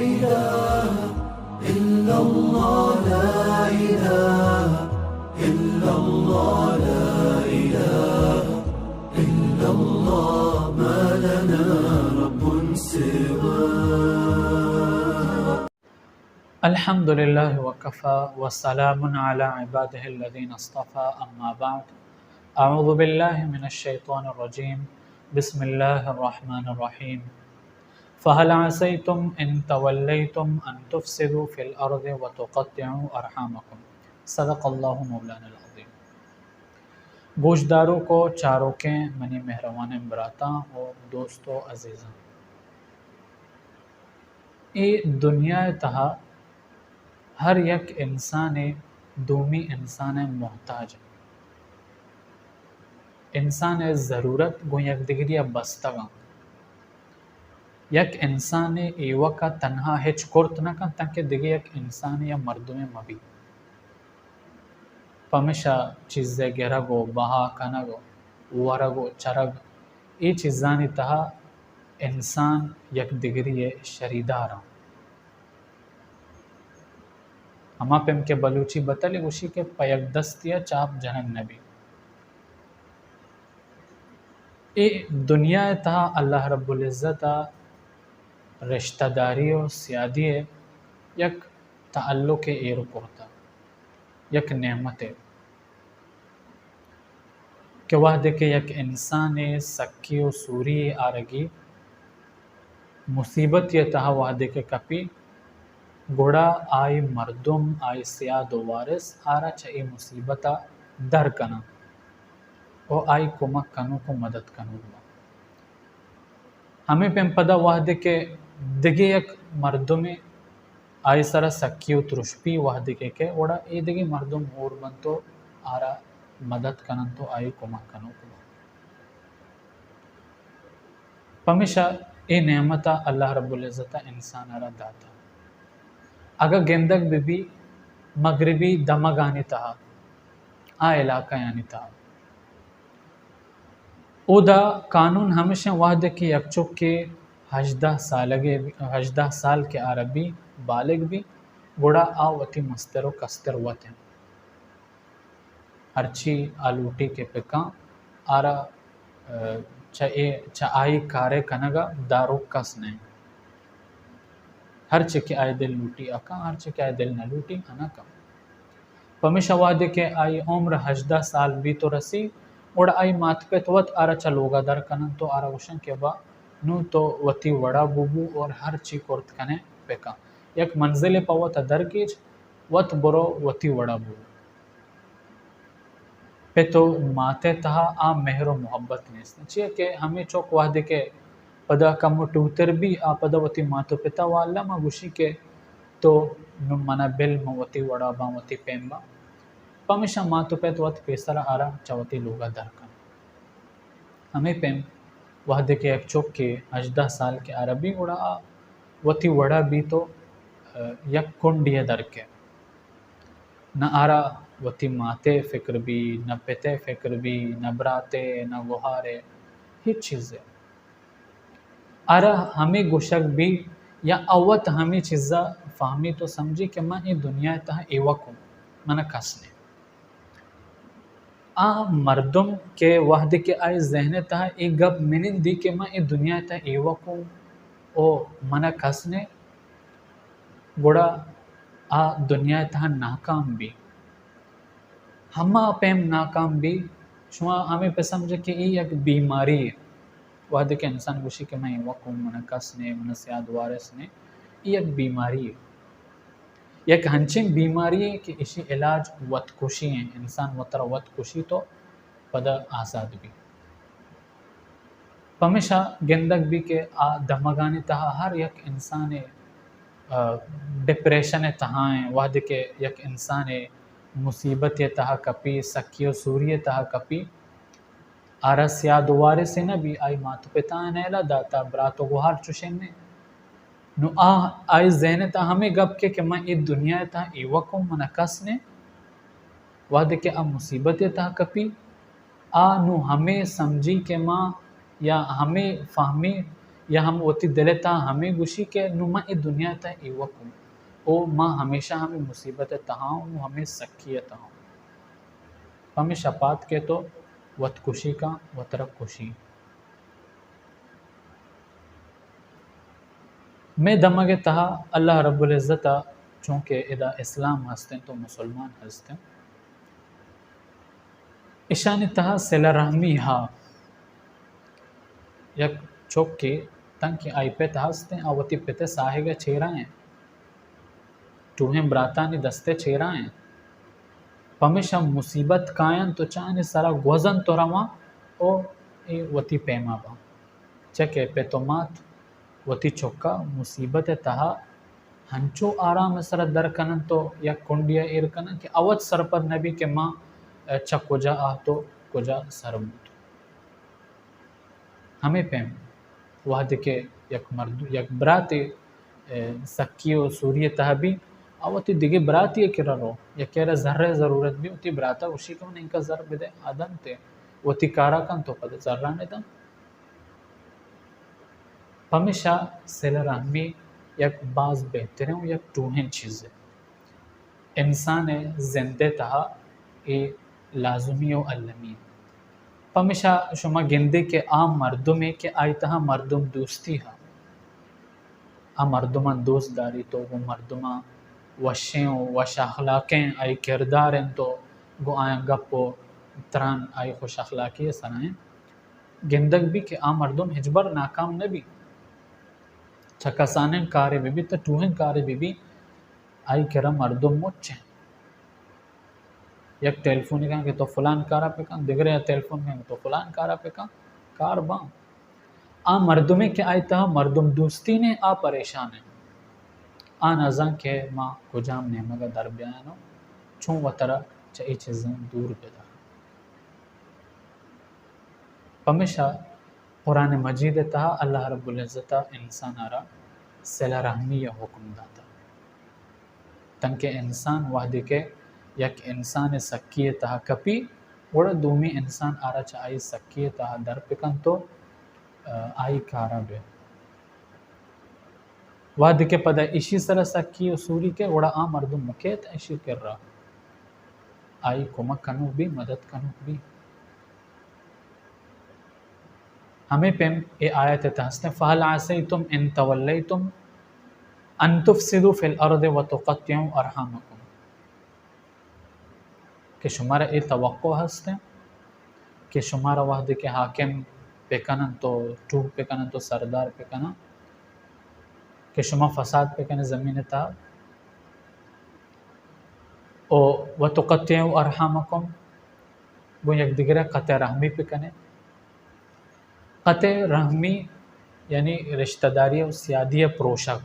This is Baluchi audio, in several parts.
إلا الله، لا إله إلا الله، لا إله إلا الله، ما لنا رب سواه. الحمد لله وكفى وسلام على عباده الذين اصطفى، أما بعد. أعوذ بالله من الشيطان الرجيم. بسم الله الرحمن الرحيم. فهل عسيتم إن توليتم أن تفسدوا في الأرض وتقطعوا أرحامكم. صدق الله مولانا العظيم. گوشداروک و چاروکیں منی مہروانیں براتاں و دوست و عزیزاں، اے دنیا ءِ تہا ہر یک انسانے دومی انسان ءِ محتاج انت۔ انسان ءِ ضرورت گوں یک دگری ءَ بستگ انت۔ یک انسانے ایوک ءَ تنہا ہچ کرت نہ کنت تانکہ دگہ یک انسانے یا مردمے مہ بیت۔ پمیشا چیزے گرگ و بہا کنگ و ورگ و چرگ، اے چیزانی تہا انسان یک دگری ءِ شریدار انت۔ ہما پیم کہ بلوچی بتلے گوشی کہ پہ یک دستی ءَ چاپ جنگ نہ بیت۔ اے دنیا ءِ تہا اللہ رب العزت ءَ رشتہ داری و سیادی ءِ یک تعلقے ایر کرتگ، یک نعمتے۔ کہ وہدے کہ یک انسانے سکی و سوری آرگی، مصیبتے ءِ تہا وہدے کہ کپی، گڑا آئی مردم، آئی سیاد و وارث آرا چہ اے مصیبت ءَ در کناں و آئی کمک کنوک و مدد کنوک باں۔ ہمے پیم پدا وہدے کہ دگہ یک مردمے آئی سرا سکی و ترشپی وہدے کہ کئے، گڑا اے دگہ مردم ہور بنت و آرا مدد کننت و آئی کمک کنوک بنت۔ پمیشا اے نعمت ءَ اللہ رب العزت ءَ انسان ءَ را داتا۔ اگہ گندگ بہ بی مغربی دمگانی تہا، آ علاقہ یانی تہا، اودا قانون ہمیش انت، وہدے کہ یک چکے ہژدہ سالگے، ہژدہ سال کہ آرا بی، بالغ بی، گڑا آ وتی مستر و کستر وت انت۔ ہرچی آ لوٹی کہ پکاں، آرا، ء، چہ اے، چہ آئی کارے کنگا داروک کس نہ انت۔ ہرچی کہ آئی دل لوٹی آ کاں، ہرچی کہ آئی دل نہ لوٹی آ نہ کاں۔ پمیشا وہدے کہ آئی عمر ہژدہ سال بیت و رسی، گڑا آئی مات پت وت آرا چہ لوگا در کننت و آرا گوشنت کہ با نوں تو وتی وڑا ببو اور ہر چی کرت کنے بکن۔ یک منزلے پہ وتا درگیج، وت برو وتی وڑا ببو۔ پت و مات ء تہا آ مہر و محبت نیست۔ چیا کہ ہمے چک وہدے کہ پدا کمو ٹوتر بی، آ پدا وتی مات و پتا والا ما گوشی کہ تو نوں منا بل، من وتی وڑا باں، وتی پیم باں۔ پمیشا مات و پت وت پیسرا آرا چہ وتی لوگا در کن۔ ہمے پیم وہدے کہ یک چکے ہژدہ سال کہ آرا بی، گڑا آ وتی وڑا بیت و، ء، یک کنڈے ء در کئے۔ نہ آرا وتی مات ء فکر بی، نہ پت ء فکر بی، نہ برات ء، نہ گہار ء، ہچ چیز ء۔ آرا ہمے گوشگ بی یا آ وت ہمے چیزا فہمیت و سمجھی کہ من اے دنیا ء تہا ایوک اوں، منا کس نے۔ آ مردم کہ وہدے کہ آئی ذہن ء تہا اے گپ منندی کہ من اے دنیا ء تہا ایوک اوں او منا کس نے، گڑا آ دنیا ء تہا ناکام بی۔ ہما پیم ناکام بی، شما ہمے پہ سمجھے کہ اے یک بیماری ہے۔ وہدے کہ انسان گوشی کہ من ایوک اوں، منا کس نے، منا سیاد وارث نے، اے یک بیماری ہے۔ یک ہنچیں بیماری ہے کہ اشی علاج وت کشی ہیں، انسان وترا وت کشی تو پدا آزاد بی۔ پمیشا گندگ بی کہ آ دمگانی تہا ہر یک انسانے، ء، ڈپریشن ء تہا ایں، وہدے کہ یک انسانے مصیبتے ء تہا کپی، سکی و سوری ء تہا کپی، آرا سیاد و وارثے نہ بی، آئی مات و پتاں نیلا داتا، برات و گہار چوشیں نے۔ نوں آ، آئی ذہن ء تہا ہمے گپ کے کہ من اے دنیا ء تہا ایوک اوں، منا کس نے۔ وہدے کہ آ مصیبتے ء تہا کپی، آ نوں ہمے سمجھی کہ ما، یا ہمے فہمی یا ہم وتی دل ءِ تہا ہمے گوشی کہ نوں من اے دنیا ءِ تہا ایوک اوں، او من ہمیشہ ہمے مصیبت ءِ تہا اوں، ہمے سکی ءِ تہا اوں۔ پمیشا پاد کئیت ءُ وت کشی کن، وترا کشی۔ مئے دمگ ءِ تہا اللہ رب العزت ءَ چونکہ ادا اسلام ہست انت ءُ مسلمان ہست انت، ایشانی تہا صلہ رحمی ہا۔ یک چکے تنکہ آئی پت ہست انت، آ وتی پت ءِ ساہگ ءَ چیرا انت، ٹوہیں براتانی دست ءَ چیرا انت۔ پمیشا مصیبت کاینت ءُ چہ آنی سرا گوزنت ءُ رواں ءُ اے وتی پیما باں۔ چہ کہ پت ءُ مات وتی چکا مصیبت ءِ تہا ہنچو آرام ءِ سرا در کننت ءُ یک کنڈی ءَ ایر کننت کہ آ وت سرپد نہ بی کہ ما چہ کجا آتو کجا سر بوت۔ ہمے پیم وہدے کہ یک مرد، یک براتے، اے، سکی ءُ سوری ءِ تہا بی، آ وتی دگہ براتے ءِ کرا رو، یکے ءَ را زر ءِ ضرورت بی، وتی برات ءَ گوشی کہ من اینکا زر بدے، آ دنت ءُ وتی کارا کنت ءُ پدا زراں ندنت۔ پمیشا صلہ رحمی یک باز بہتریں ءُ یک ٹوہیں چیزے۔ انسان ءِ زند ءِ تہا اے لازمی ءُ المی۔ پمیشا شما گندے کہ آ مردمے کہ آئی تہا مردم دوستی ہا، آ مردماں دوست داریت ءُ گوں مردماں وشیں ءُ وش اخلاقیں آئی کردار انت ءُ گوں آیاں گپ ءُ تران آئی خوش اخلاقی ءِ سرا انت، گندگ بی کہ آ مردم ہچبر ناکام نہ بی۔ چہ کسانیں کارے بہ بیت، ٹوہیں کارے بہ بیت، آئی کرا مردم مچ انت۔ یک ٹیلیفونے کن کہ تو فلان کارا بکن، دگرے ءَ ٹیلیفون کن کہ تو فلان کارا بکن، کار باں۔ آ مردمے کہ آئی تہا مردم دوستی نے، آ پریشان انت۔ آ نہ زان کہ ما کجام نیمگ ءَ در بیاین ءُ چون وترا چہ اے چیزاں دور بداراں۔ پمیشا قرآن مجید ءِ تہا اللہ رب العزت ءَ انسان ءَ را صلہ رحمی ءِ حکم داتا، تنکہ انسان وہدے کہ یک انسان ءِ سکی ءِ تہا کپی، گڑا دومی انسان آ را چہ آئی سکی ءِ تہا در بکنت ءُ، آ، آئی کارا بہ۔ وہدے کہ پدا ایشی سرا سکی ءُ سوری کئے، گڑا آ مردم مکیت ایشی کرا، آئی کمک کنوک بی، مدد کنوک بی۔ ہمے پیم اے آیت ءِ تہا ہستیں، فهل عسیتم ان تولیتم ان تفسدوا فی الارض وتقطعوا ارحامکم۔ کہ شمارا اے توقع ہستیں کہ شمارا وہدے کہ حاکم بکننت ءُ ٹوہ بکننت ءُ سردار بکننت کہ شما فساد بکنے زمین ءِ تہا، ءُ وتقطعوا ارحامکم، گوں یک دگرے قطع رحمی بکنے۔ قطع رحمی یعنی رشتہ داری ءُ سیادی ءِ پروشگ۔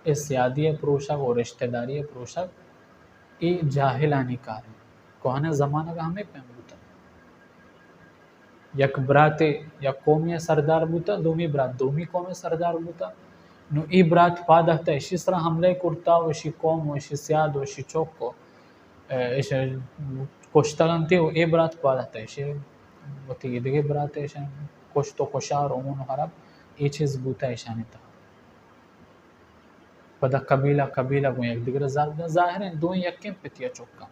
اے سیادی ءِ پروشگ ءُ رشتہ داری ءِ پروشگ، اے جاہلانی کار انت۔ کوہنیں زمانگ ءَ ہمے پیم بوتگ۔ یک براتے یک قومے ءِ سردار بوتگ، دومی برات دومی قوم ءِ سردار بوتگ۔ نوں اے برات پاد اتکگ، ایشی سرا حملہ کرتگ ءُ ایشی قوم ءُ ایشی سیاد ءُ ایشی چک ءُ، اے، ایش کشتگ انت ءُ اے برات پاد اتکگ، ایشی وتی دگہ برات ایش کشت ءُ کشار ءُ ہون ءُ ہراب، اے چیز بوتگ ایشانی تہا۔ پدا قبیلہ قبیلہ گوں یک دگرا زر بدنت۔ ظاہر انت دوئیں یکیں پتی ءِ چکاں۔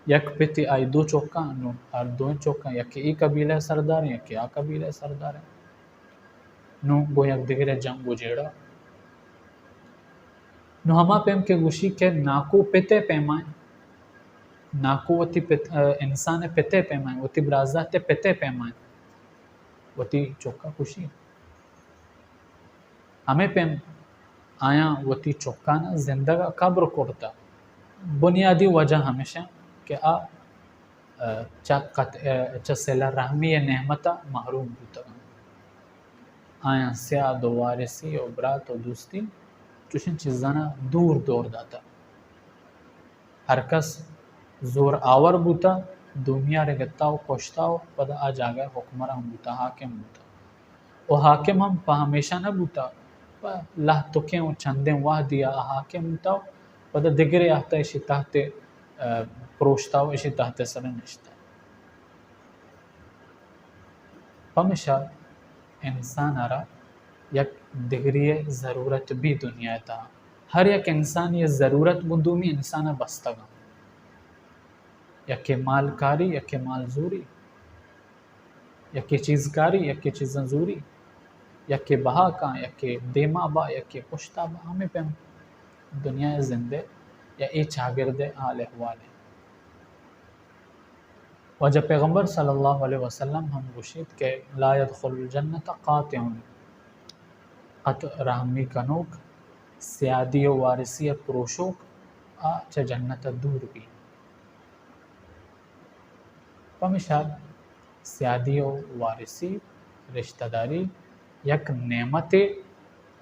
یک پتی آئی دو چکاں، نوں ہر دوئیں چکاں یکے اے قبیلہ ءِ سردار انت، یکے آ قبیلہ ءِ سردار انت۔ نوں گوں یک دگرے جنگ ءُ جیڑہ۔ نوں ہما پیم کہ گوشی کہ ناکو پت ءِ پیما انت، ناکو وتی پت، انسان ءِ پت ءِ پیما انت، وتی برازات ءِ پت ءِ پیما انت، وتی چکا کشی۔ ہمے پیم آیاں وتی چکاں زندگ ءَ قبر کرتگ۔ بنیادی وجہ ہمیش انت کہ آ، آ، چہ قط-، آ، چہ صلہ رحمی ءِ نعمت ءَ محروم بوتگ انت۔ آیاں سیاد ءُ وارثی ءُ برات ءُ دوستی چوشیں چیزاں دور دور داتگ۔ ہر کس زور آور بوتگ، دومی ءَ را گتگ ءُ کشتگ ءُ پدا آ جاگہ ءِ حکمران بوتگ، حاکم بوتگ۔ ءُ حاکم ہم پہ ہمیشہ نہ بوتگ، پہ لہتکیں ءُ چندیں وہدے ءَ آ حاکم بوتگ ءُ پدا دگرے آتکگ ایشی تحت ءَ، آ، پروشتگ ءُ ایشی تحت ءِ سرا نشتگ۔ پمیشا انسان ءَ را یک دگرے ءِ ضرورت بی دنیا ءِ تہا۔ ہر یک انسانے ءِ ضرورت گوں دومی انسان ءَ بستگ اَنت۔ یکے مال کاری، یکے مال زوری، یکے چیز کاری، یکے چیزاں زوری، یکے بہا کاں، یکے دیما با، یکے پشتا با، ہمے پیم دنیا ءِ زند ءِ یا اے چاگرد ءِ حال احوال اِنت۔ واجہ پیغمبر صلی اللہ علیہ وسلم ہم گوشیت کہ لا یدخل الجنۃ قاطع، قطع رحمی کنوک، سیادی و وارثی ءِ پروشوک آ چہ جنت ءَ دور بی۔ پمیشا سیادی و وارثی، رشتہ داری یک نعمتے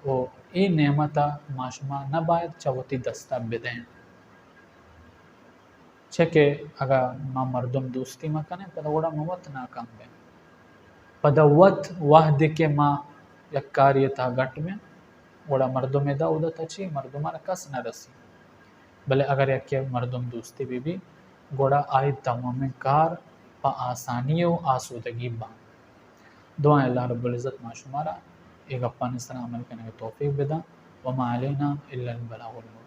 و اے نعمت ءَ ما شما نہ باید چہ وتی دست ءَ بدئیں۔ چہ کہ اگاں ما مردم دوستی مہ کنیں، پدا گڑا ما وت ناکام بیں۔ پدا وت وہدے کہ ما یک کاری ءِ تہا گٹ بیں، گڑا مردم ادا اودا تچی، مردم ءَ را کس نہ رسی۔ بلے اگر یکے مردم دوستی بہ بی، گڑا آئی تمامیں کار پہ آسانی و آسودگی باں۔ دعائیں اللہ رب العزت ما شمارا اے گپانی سرا عمل کنگ ءِ توفیق بداں۔ وما علینا الا البلاغ المبین۔